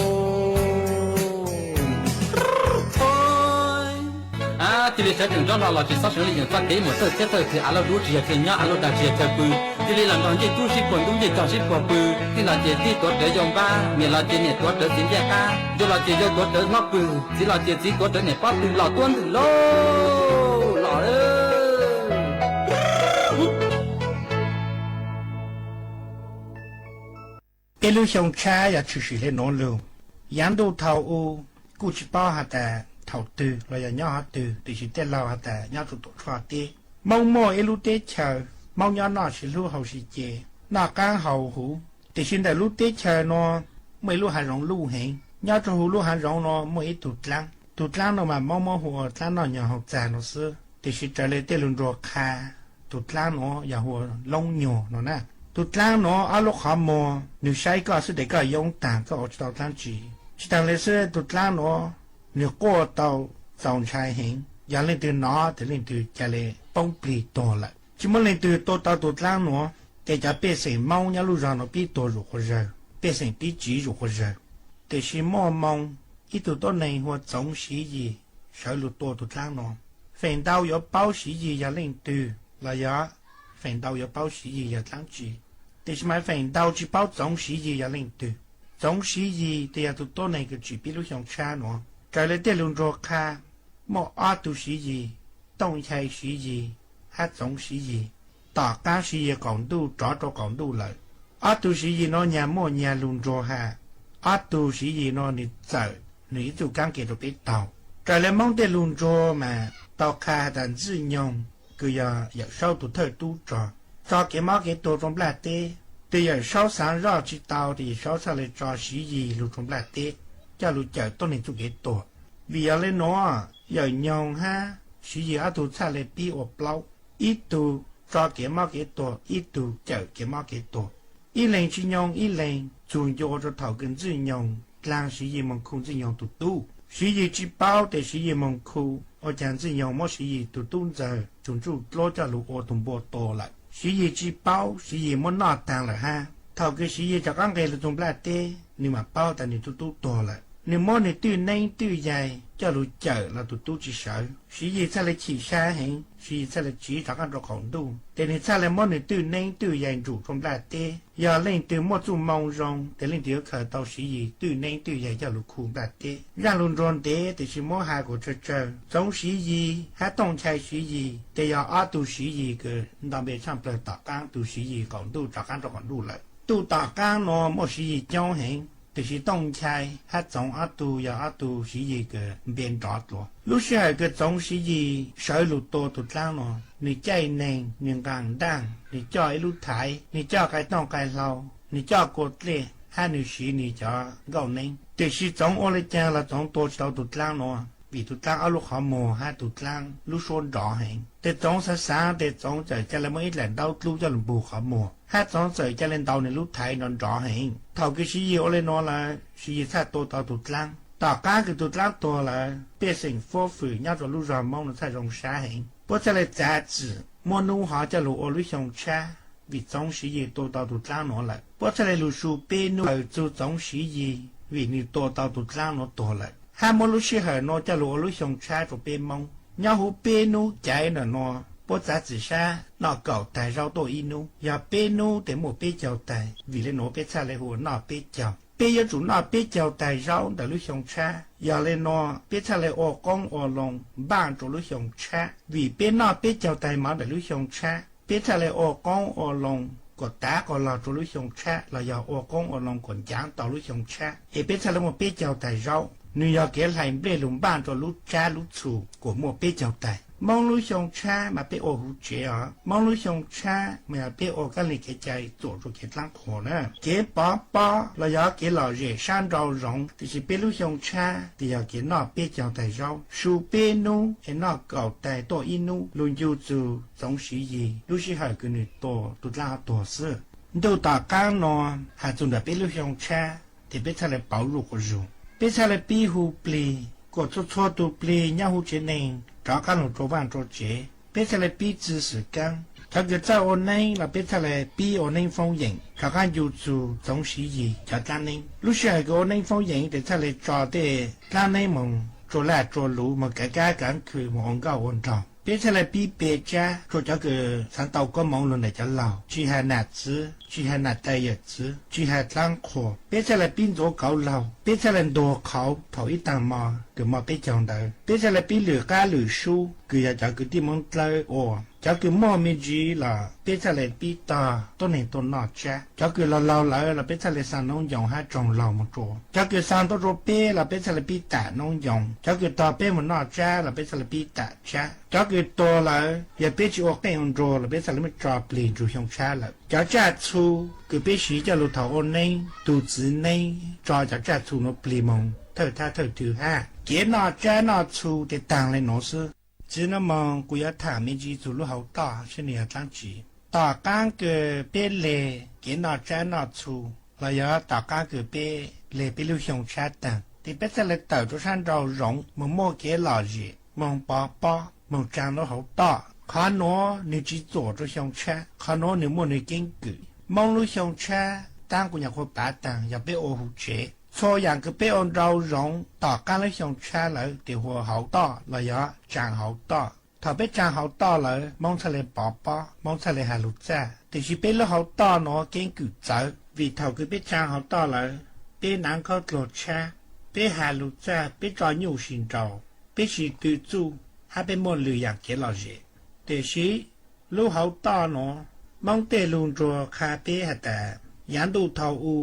Cia li sawv tsees rov hlo los tsev, xob seev li yees txoj kev mus txawj thiab txawj twg av lauj dub tsis yog chaw nyob av lauj dag tsis yog chaw pw Cia li los nrog ncej tub sib puag ntub, ncej tog sib puag pw, tij los ces tij tuav rawv yau npab, niam los ces niam tuav rawv txiv ncej qab, yau los ces yau tuav rawv hlob pw, txiv los ces txiv tuav rawv niam pob tw los tuab ntwm lauj los. Peb lub xyoo tshab yog tshwm sim li nuav lug. Yav ntuj thaum u kuj tsis paub has tas thaum twg los yog nyob hov twg, tiam sis tej laug has tas nyob rua tuam tshoj teb. Moob muaj ib lub teb chaws, Moob nyob noj tsis hlub haus tsis ce, noj qaab haus huv. Tiam sis ntawm lub teb chaws nuav muaj ib lub hav zoov luj heev. Nyob rua huv lub hav zoov nuav muaj ib tug dlaab. Tug dlaab nuav mas Moob muab hu ua dlaab noj nyuag haus txag nuav xwb, tiam sis raws le tej lug nruag qha, tug dlaab nuav yog hu ua Loob Nyuag no na. Tug dlaab nuav ob lub qhov muag nwg saib koj xwb tes koj yoob taag, koj ua tsis tau dlaab tsi. Tsis taag le xwb, tug dlaab nuav nwg quaj tau txaus ntshai heev, yog leej twg nov tes leej twg ca le poob plig tuag lawm. Tsis muaj leej twg tua tau tug dlaab nuav, ces cov pej xeem Moob nyob lub zog nuav pib tuag zuj quas zawg, pej xeem pib tsiv zuj quas zawg. Tiam sis muaj moo ib tug tuab neeg hu ua Txoov Siv Yis sawv lug tua tug dlaab nuav. Feem ntau yuav paub Siv Yis yog leej twg los yog feem ntau yuav paub Siv Yis yog dlaab tsi, tiam sis mas feem ntau tsis paub Txoov Siv Yis yog leej twg. Txoov Siv Yis tes yog tug tuab neeg kws tsim peb lub xyoo tshab nuav. Raws le tej lug nruag qha, muaj ob tug Siv Yis, Tooj Nchai Siv Yis hab Txoov Siv Yis. Tom qaab Siv Yis qaum ntuj rov rua qaum ntuj lawm. Ob tug Siv Yis nuav nyag muaj nyag lug nruag has. Ob tug Siv Yis nuav nwg txawm nwg ib txuj kaab ke rua peb taug. Raws le Moob tej lug nruag mas tau qha has tas Ntxwj Nyoog kws yog Yawm Saub tug thawj tub rog, tso kev mob kev tuag rua nplaj teb. Tes Yawm Saub xaav zoj tsis tau, tes Yawm Saub txhaj le tso Siv Yis lug rua nplaj teb coj lug cawm tuab neeg txuj kev tuag. Vim yog le nuav, Yawm Nyoog hab Siv Yis ob tug txhaj le pib ua plaub, ib tug tso kev mob kev tuag, ib tug cawm kev mob kev tuag. Ib leeg tsis nyoog ib leeg, txug ncua rua thaum kws Ntxwj Nyoog dlaag Siv Yis moog khu Ntxwj Nyoog tug tub. Siv Yis tsis paub tes Siv Yis moog khu, ua caag Ntxwj Nyoog muab Siv Yis tug tub ntxawg tug ntsuj dluab coj lug ua tug npua tua lawm. Siv Yis tsis paub, Siv Yis muab noj taag lawm hab. Thaum kws Siv Yis rov qaab nqes lug txug nplaj teb, nwg mam paub tas nwg tug tub tuag lawm. Nwg muab nwg twj neeb twj yaig coj lug cawm los tug tub tsis sawv. Siv Yis txhaj le chim sab heev, Siv Yis txhaj le tsiv rov qaab rua qaum ntuj, tes nwg txhaj le muab nwg twj neeb twj yaig ntsum rua nplaj teb. Yog leej twg muaj txuj moo zoo, tes leej twg yuav khaws tau Siv Yis twj neeb twj yaig coj lug khu nplaj teb. Zaaj lug nruag ntev, tiam sis muab has kuas tsawg tsawg, Txoov Siv Yis hab Tooj Nchai Siv Yis tes yog ob tug Siv Yis kws nto npe tshaaj plawg tom qaab tug Siv Yis qaum ntuj rov qaab rua qaum ntuj lawm. Tub tom qaab nuav muaj Siv Yis coob heev, tiam sis Tooj Nchai hab Txoov ob tug yog ob tug Siv Yis kws npe nrov dlua. Lub sij hawm kws Txoov Siv Yis sawv lug tua tug dlaab nuav, nwg caij neeg, nwg nqaa ntaaj, nwg coj ib lub thaiv, nwg coj qai tooj qai hlau, nwg coj kua dlej, hab nwg siv nwg cov nkauj neeb. Tiam sis Txoov ua le caag los Txoov tua tsis tau tug dlaab nuav, vim tug dlaab ob lub qhov muag hab tug dlaab lub suab nrov heev. Tes Txoov xaav xaav tes Txoov txawm ca le muab ib dlaim ntaub dlub coj lug npug qhov muag, hab Txoov txawm ca le ntaus nwg lub thaiv nrov nrov heev. Thaum kws Siv Yis ua le nuav lawm, Siv Yis txhaj tua tau tug dlaab. Tom qaab kws tug dlaab tuag lawm, pej xeem fuab fwm nyob rua lub zog Moob nuav txhaj zoo sab heev. Puab txhaj le txav txim muab nub hov coj lug ua lub xyoo tshab, vim Txoov Siv Yis tua tau tug dlaab nuav lawm. Puab txhaj le lug su peb nub khaws txug Txoov Siv Yis, vim nwg tua tau tug dlaab nuav tuag lawm, hab muab lub sij hawm nuav coj lug ua lub xyoo tshab rua peb Moob. Nyob huv peb nub caiv ntawm nuav, puab txav txim sab noj kaum taig zaub tuaj ib nub, yog peb nub tes muaj peb caug taig, vim le nuav peb txhaj le hu ua noj peb caug. Peb yuav tsum noj peb caug taig zaub ntawm lub xyoo tshab. Yog le nuav peb txhaj le ua qoob ua loo npaaj rua lub xyoo tshab, vim peb noj peb caug taig mov ntawm lub xyoo tshab, peb txhaj le ua qoob ua loo kuas tav quas log rua lub xyoo tshab los yog ua qoob ua loo kuas ncaav tau lub xyoo tshab, es peb txhaj le muaj peb caug taig zaub. Nwg yog kev hlais nplej lug npaaj rua lub tsab lub txhu kuas muaj peb caug taig. Moob lub xyoo tshab mas peb ua huv tsev os. Moob lub xyoo tshab mas yog peb ua kab lig kev cai txuam rua kev dlaab qhuas na. Kev pov pob los yog kev lom zem sab nrau zoov, tiam sis peb lub xyoo tshab tes yog kev noj peb caug taig zaub, su peb nub es noj kaum taig tuaj ib nub, lug ncu txug Txoov Siv Yis lub sij hawm kws nwg tua tug dlaab tuag xwb. Ntuj tom qaab nuav has txug ntawm peb lub xyoo tshab, tes peb txhaj le pauv zuj quas zug, peb txhaj le pib hu plig kuas txhua txhua tug plig nyob huv tsev neeg rov qaab lug rua vaaj rua tsev. Peb txhaj le pib txwv xwm kaab, cov kws txawj ua neeb los peb txhaj le pib ua neeb foob yeem rov qaab ncu txug Txoov Siv Yis cov dlaab neeb. Lub sij hawm kws ua neeb foob yeem tes txhaj le tso tej dlaab neeb moog tsua laj tsua luv, moog kaav kab kaav khw, moog ua nkauj ua nraug. Peb txhaj le pib pe tsab rua cov kws xaav tau koob moov lug ntawm cov laug, tsi has nam txwv, tsi has nam tais yawm txwv, tsi has dlaab qhua. Peb txhaj le pib ntxuav kauv laug, peb txhaj le ntuag qhauv thaum ib taag mo kws mo peb caug ntawd. Peb txhaj le pib lwm qaab lwm sub kws yog cov kwv tij Moob Dlawb ua. Cov kws muaj me ntsis los peb txhaj le pib tog tuab neeg tuaj noj tsab. Cov kws laug laug lawm los peb txhaj le xaa noob ncoos hab tsoog laug moog rua. Cov kws xaa tuaj rua peb los peb txhaj le pib tam noob ncoos. Cov kws tog peb moog noj tsab los peb txhaj le pib tam tsab. Cov kws tuag lawm yog peb tsi ua qeej ua nruas los peb txhaj le muab tso plig nrug xyoo tshab lawm. Cov tsaj txhu kws peb siv coj lug thaum ua neeb, tug txwv neeb tso cov tsaj txhu nuav plig moog thawj thab thawj thwv hab. Kev noj tsab noj txhu tes taag le nuav xwb. Txwv nuav moog kuv yuav thaam me ntsis txug lub hauv toj saib nwg yog dlaab tsi. Tom qaab kws peb leg kev noj tsab noj txhu los yog tom qaab kws peb leg peb lub xyoo tshab taag tes peb txhaj le tawm rua sab nrau zoov moog muaj kev lom zem, moog pov pob, moog tsaa lub hauv toj. Qhov nuav nwg tsi txuam rua xyoo tshab, qhov nuav nwg muaj nwg keeb kwm. Moob lub xyoo tshab taab kuv nyuam qhuav pav taag yog peb ua huv tsev. Txhua yaam kws peb ua nrau zoov tom qaab lub xyoo tshab lawm tes hu ua hauv toj los yog tsaa hauv toj. Thaum peb tsaa hauv toj lawm Moob txhaj le pov pob, Moob txhaj le has lug txaj. Tiam sis peb lub hauv toj nuav keeb kwm txawv vim thaum kws peb tsaa hauv toj lawm, peb naav khaub dluag tshab, peb has lug txaj, peb tso nyuj si nraus, peb si tw txuj hab peb muaj lwm yaam kev lom zem. Tiam sis lub hauv toj nuav, Moob tej lug nruag qha peb has tas yav ntuj thaum u,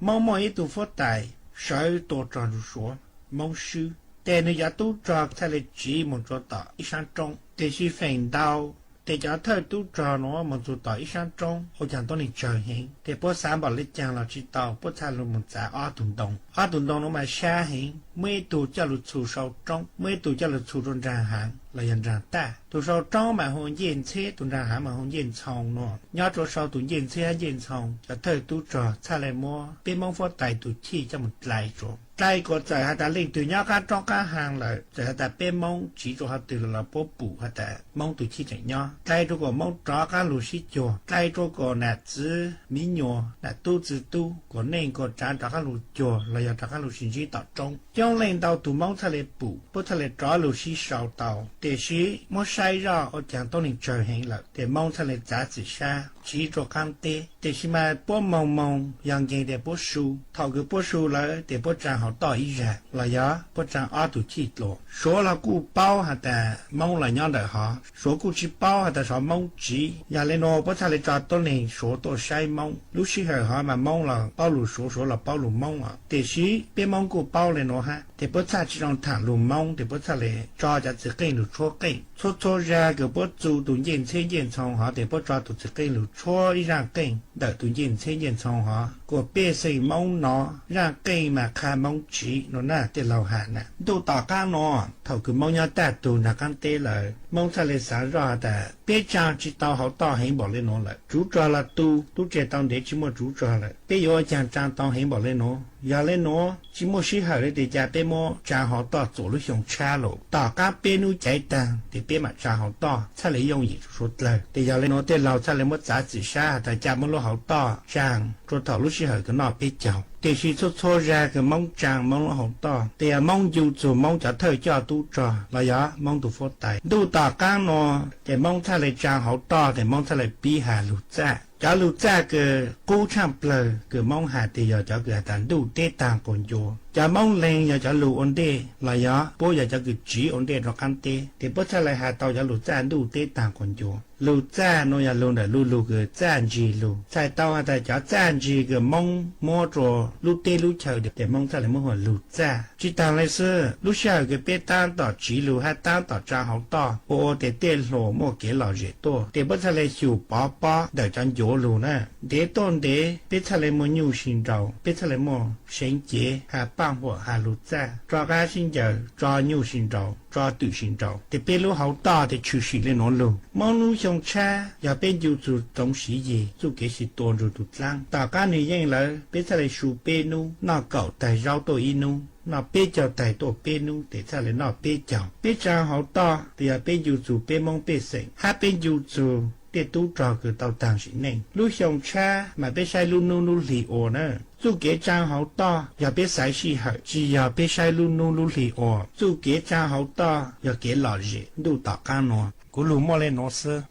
Moob muaj ib tug fuab tais sawv tua rog nrug Suav, Moob swb, tes nwg cov tub rog txhaj le tsiv moog rua tom ib saab roob. Tiam sis feem ntau tes cov thawj tub rog nuav moog txug tom ib saab roob ua caag tuab neeg tsawg heev, tes puab xaav npaum le caag los tsi tau, puab txhaj lug moog txav ob tug ntoo. Ob tug ntoo nuav mas sab heev, muaj ib tug coj lug txhu sau roob, muaj ib tug coj lug txhu rua nraag haav los yog nraag taj. Tug sau roob mas hu ua Ncej Ntxheb, tug nraag haav mas hu ua Ncej Ntxhoo nuav. Nyob rua sau tug Ncej Ntxheb hab Ncej Ntxhoo, cov thawj tub rog txhaj le muab peb Moob fuab tais tug chij coj moog dlai rua. Dlai kuas txawm has tas leej twg nyob qaab roob qaab haaj lawm, txawm has tas peb Moob tsiv rua qhov twg lawm los puab pum has tas Moob tug chij tseem nyob. Dlai rua kuas Moob rov qaab lug sib cuag, dlai rua kuas nam txwv miv nyuas, nam tub txwv tub, kuas neej kuas tsaav rov qaab lug cuag los yog rov qaab lug sib ntsib tom roob. Coob leej ntau tug Moob txhaj le pum, puab txhaj le rov lug sib sau tau. Tiam sis muab saib zoj ua caag tuab neeg tsawg heev lawm, tes Moob txhaj le txav txim sab tsiv rua qaab teb. Tiam sis mas puab moog moog yog nkeeg tes puab su. Thaum kws puab su lawm tes puab tsaa hauv toj ib zag los yog puab tsaa ob tug chij dlua. Suav los kuj paub has tas Moob los nyob ntawm hov, Suav kuj tsi paub has tas xyov Moob tsiv. Yog le nuav puab txhaj le tso tuab neeg Suav tuaj saib Moob. Lub sij hawm hov mas Moob los paub lug Suav, Suav los paub lug Moob os. Tiam sis peb Moob kuj paub le nuav hab, tes puab txhaj tsi zoo thaam lug Moob, tes puab txhaj le tso cov txiv qeej lug tshuab qeej. Txhua txhua zag kws puab txu tug Ncej Ntxheb Ncej Ntxhoo hov tes puab tso tug txiv qeej lug tshuab ib zaaj qeej ntawm tug Ncej Ntxheb Ncej Ntxhoo hov, kuas pej xeem Moob nov zaaj qeej mas qha Moob tsiv nuav na, tej laug has na. Ntuj tom qaab nuav, thaum kws Moob nyob taj tug nraag qaab teb lawm, Moob txhaj le xaav zoj has tas peb tsaa tsi tau hauv toj heev npaum le nuav lawm. Tsuv rog los tu, tub tseg tau ntev tsi muaj tsuv rog lawm, peb yuav ua caag tsaa tau heev npaum le nuav? Yog le nuav tsi muaj sij hawm le tes ca peb muab tsaa hauv toj txuam lub xyoo tshab lawm. Tom qaab peb nub caiv taag tes peb maam tsaa hauv toj txhaj le yooj yim rua suav dlawg. Tes yog le nuav tej laug txhaj le muab txav txim sab has tas ca muab lub hauv toj tsaa rua thaum lub sij hawm kws noj peb caug. Tiam sis txhua txhua zag kws Moob tsaa Moob lub hauv toj, tes yog Moob ncu txug Moob cov thawj coj tub rog los yog Moob tug fuab tais. Ntuj tom qaab nuav ces Moob txhaj le tsaa hauv toj, tes Moob txhaj le pib has lug txaj. Cov lug txaj kws qub tshaaj plawg kws Moob has tes yog cov kws has tas ntuj teb taag quas ncua. Cov Moob leeg yog cov lug ua ntej los yog puab yog cov kws tsiv ua ntej rua qaab teb, tes puab txhaj le has tau cov lug txaj ntuj teb taag quas ncua. Lug txaj nuav yog lug ntawm lub lug kws txaj ntsig lug. Txhais tau has tas cov txaj ntsig kws Moob muab rua lub teb lub chaw tes Moob txhaj le muab hu ua lug txaj. Tsi taag le xwb, lub sij hawm kws peb taab tom tsiv lug hab taab tom tsaa hauv toj ua ua tes tej hluas muaj kev lom zem tuaj, tes puab txhaj le xyum pov pob ntawm cov ncuav lug na. Ntev tuaj ntev peb txhaj le muaj nyuj si nraus, peb txhaj le muaj seev cev has paaj huam has lug txaj, tso qaab sib ncaws, tso nyuj si nraus, tso twm si nraus, tes peb lub hauv toj tes tshwm sim le nuav lug. Moob lub xyoo tshab yog peb ncu txug tsoov siv yig txuj kev sib tua nrug tug dlaab. Tom qaab nwg yeej lawm peb txhaj le su peb nub, noj kaum taig zaub tuaj ib nub, noj peb caug taig tuaj peb nub, tes txhaj le noj peb caug. Peb tsaa hauv toj tes yog peb ncu txug peb Moob pej xeem hab peb ncu txug tej tub rog kws tau taag sim neej. Lub xyoo tshab mas peb saib lub nub lub hli ua na. Txuj kev tsaa hauv toj yog peb xaiv sij hawm, tsis yog peb saib lub nub lub hli ua. Txuj kev tsaa hauv toj yog kev lom zem ntuj tom qaab nuav. Kuv lug muaj le nuav xwb.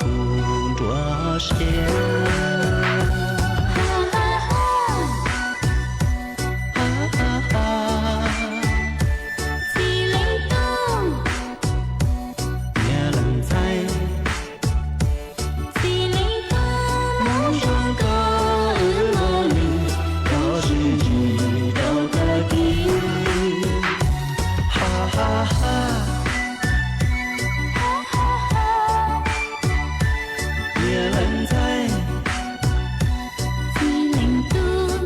Kuv nruab siab. Txiv Leej Tub, niam leej ntxhais, Txiv Leej Tub, hnub zoo koj wb muaj lwm, rov sib ntsib rau tag kis. Ha ha ha. Niam leej ntxhais, Txiv Leej Tub,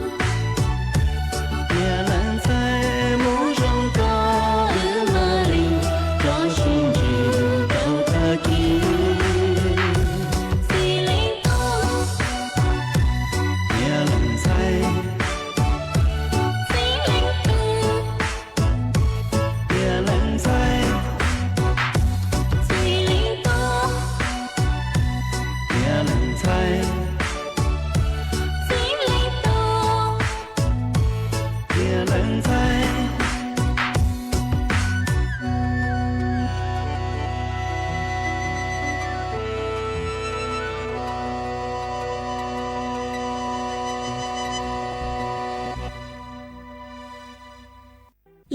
niam leej ntxhais, hnub zoo koj wb muaj lwm, rov sib ntsib rau tag kis. Txiv Leej Tub, niam leej ntxhais, Txiv Leej Tub, niam leej ntxhais, Txiv Leej Tub, niam leej ntxhais, Txiv Leej Tub, niam leej ntxhais,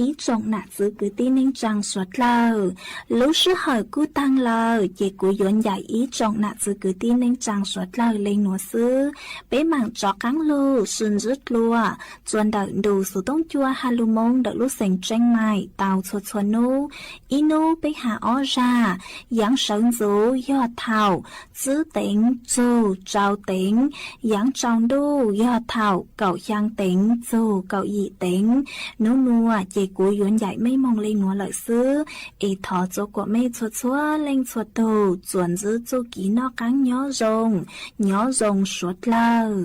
Ib tsoom nam txiv kwv tij neej tsaa suav dlawg, lub sij hawm kuj taag lawm ces kuv yuav ncaim ib tsoom nam txiv kwv tij neej tsaa suav dlawg le nuav xwb. Peb maam rov qaab lug sib ntsib dlua txuas ntawm ntu xuv toob cua ha lug moo ntawm lub xeev Tseeb Maim tau txhua txhua nub. Ib nub peb has ob zag, yaav sawv ntxuv yog thaum tsib teev txug rau teev, yaav tsaus ntuj yog thaum kaum xyaa teev txug kaum yim teev. Nub nuav ces kuv yuav ncaim mej moog le nuav lawm xwb, es thov txua kuam mej txhua txhua leej txhua tug txuas ntsib txuj kev noj qaab nyob zoo, nyob zoo suav dlawg.